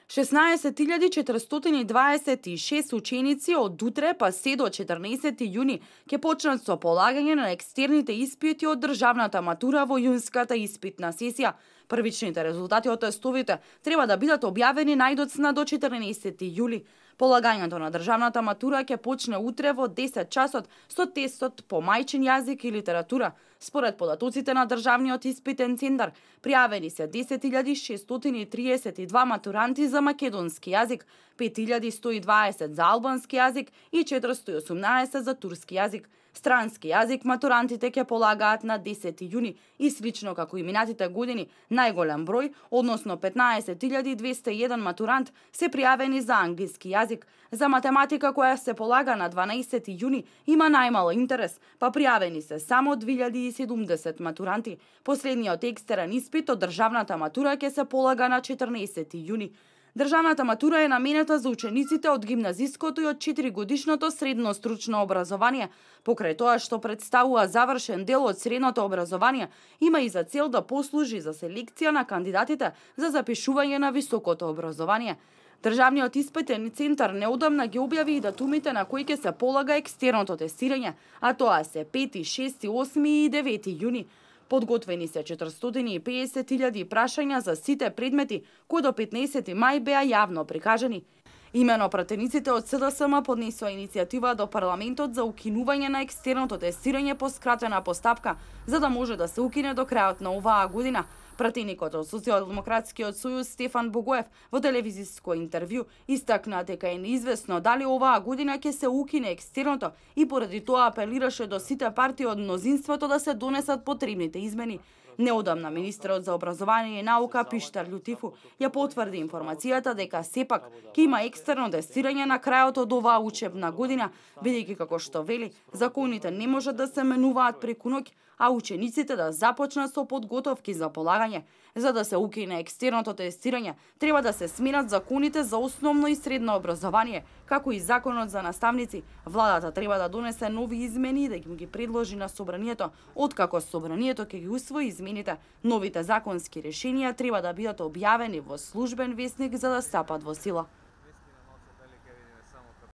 16.426 ученици од утре па се до 14 јуни ќе почнат со полагање на екстерните испити од државната матура во јунската испитна сесија. Првичните резултати од тестовите треба да бидат објавени најдоцна до 14 јули. Полагањето на државната матура ќе почне утре во 10 часот со тестот по мајчин јазик и литература. Според податоците на Државниот испитен центар, пријавени се 10.632 матуранти за македонски јазик, 5.120 за албански јазик и 418 за турски јазик. Странски јазик матурантите ќе полагаат на 10 јуни и слично како и минатите години, најголем број, односно 15.201 матурант се пријавени за англиски јазик. За математика која се полага на 12 јуни има најмал интерес, па пријавени се само 2070 матуранти. Последниот екстерен испит од државната матура ќе се полага на 14 јуни. Државната матура е наменета за учениците од гимназиското и од 4-годишното средно стручно образование. Покрај тоа што представува завршен дел од средното образование, има и за цел да послужи за селекција на кандидатите за запишување на високото образование. Државниот испитен центар неодамна ги објави и датумите на кои ќе се полага екстерното тестирање, а тоа се 5, 6, 8 и 9 јуни. Подготвени се 450.000 прашања за сите предмети кои до 15 мај беа јавно прикажани. Имено пратениците од СДСМ поднесоа иницијатива до парламентот за укинување на екстерното тестирање по скратена постапка, за да може да се укине до крајот на оваа година. Пратеникот од Социјалдемократскиот сојуз Стефан Богоев во телевизиско интервју истакна дека е неизвестно дали оваа година ќе се укине екстерното и поради тоа апелираше до сите партии од мнозинството да се донесат потребните измени. Неодамна министерот за образование и наука Пиштар Љутифу ја потврди информацијата дека сепак ќе има екстерно тестирање на крајот од оваа учебна година, бидејќи како што вели, законите не можат да се менуваат преку ноќ, а учениците да започнат со подготовки за полагање. За да се укине екстерното тестирање, треба да се сменат законите за основно и средно образование, како и законот за наставници. Владата треба да донесе нови измени и да ги предложи на собранието, откако собранието ќе ги усвои измените. Новите законски решенија треба да бидат објавени во службен весник за да стапат во сила.